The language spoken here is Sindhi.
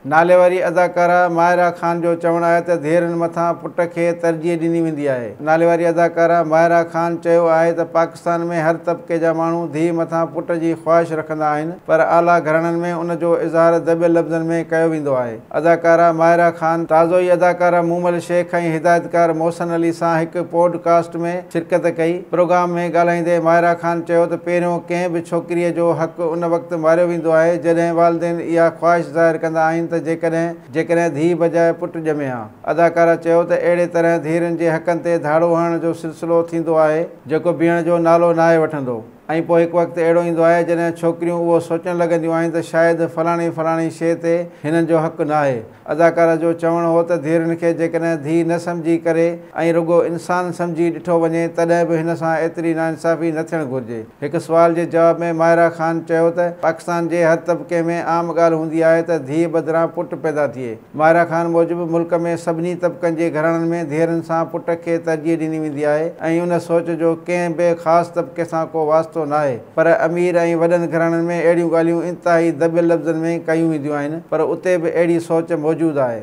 ناليواري اداڪارا ماهرا خان جو چوڻ آهي ته ڌيئرن مٿان پٽ کي ترجيح ڏني ويندي آهي. ناليواري اداڪارا ماهرا خان چيو آهي ته پاڪستان ۾ هر طبقي جا ماڻهو ڌيء مٿان پٽ جي خواهش رکندا آهن پر اعليٰ گهراڻن ۾ ان جو اظهار دٻيل لفظن ۾ ڪيو ويندو آهي. اداڪارا ماهرا خان تازو ئي اداڪارا مومل شيخ ۽ هدايتڪار محسن علي سان هڪ پوڊ ڪاسٽ ۾ شرڪت ڪئي. پروگرام ۾ ڳالهائيندي ماهرا خان چيو ته پهريون ڪنهن به ڇوڪريء جو حق ان وقت ماريو ويندو آهي جڏهن والدين اها خواهش ظاهر ڪندا آهن ته جيڪڏهن جيڪڏهن ڌيء بجاء پٽ ڄمي ها. اداڪارا چيو ته اهڙي طرح ڌيئرن جي حقن تي ڌاڙو هڻڻ جو سلسلو ٿيندو آهي جيڪو بيهڻ جو نالو ناهي وٺندو. ۽ پوء هڪ وقت اهڙو ايندو آهي جڏهن ڇوڪريون اهو سوچڻ لڳنديون آهن ته شايد فلاڻي فلاڻي شيء تي هنن جو حق ناهي. اداڪارا جو چوڻ هو ته ڌيئرن کي جيڪڏهن ڌيء نه سمجهي ڪري ۽ رڳو انسان سمجهي ڏٺو وڃي تڏهن به هن سان ايتري ناانصافي نه ٿيڻ گهرجي. هڪ سوال جي جواب ۾ ماهرا خان چيو ته پاڪستان جي هر طبقي ۾ عام ڳالهه هوندي آهي ته ڌيء بدران پٽ پيدا ٿئي. ماهرا خان موجب ملڪ ۾ سڀني طبقن جي گهراڻن ۾ ڌيئرن سان پٽ کي ترجيح ڏني ويندي آهي ۽ ان سوچ جو ڪنهن به خاص طبقي سان ڪو واسطو ناهي پر امير ۽ وڏن گهراڻن ۾ اهڙيون ڳالهيون انتهائي دٻيل لفظن ۾ ڪيون وينديون آهن پر اتي به اهڙي سوچ موجود آهي.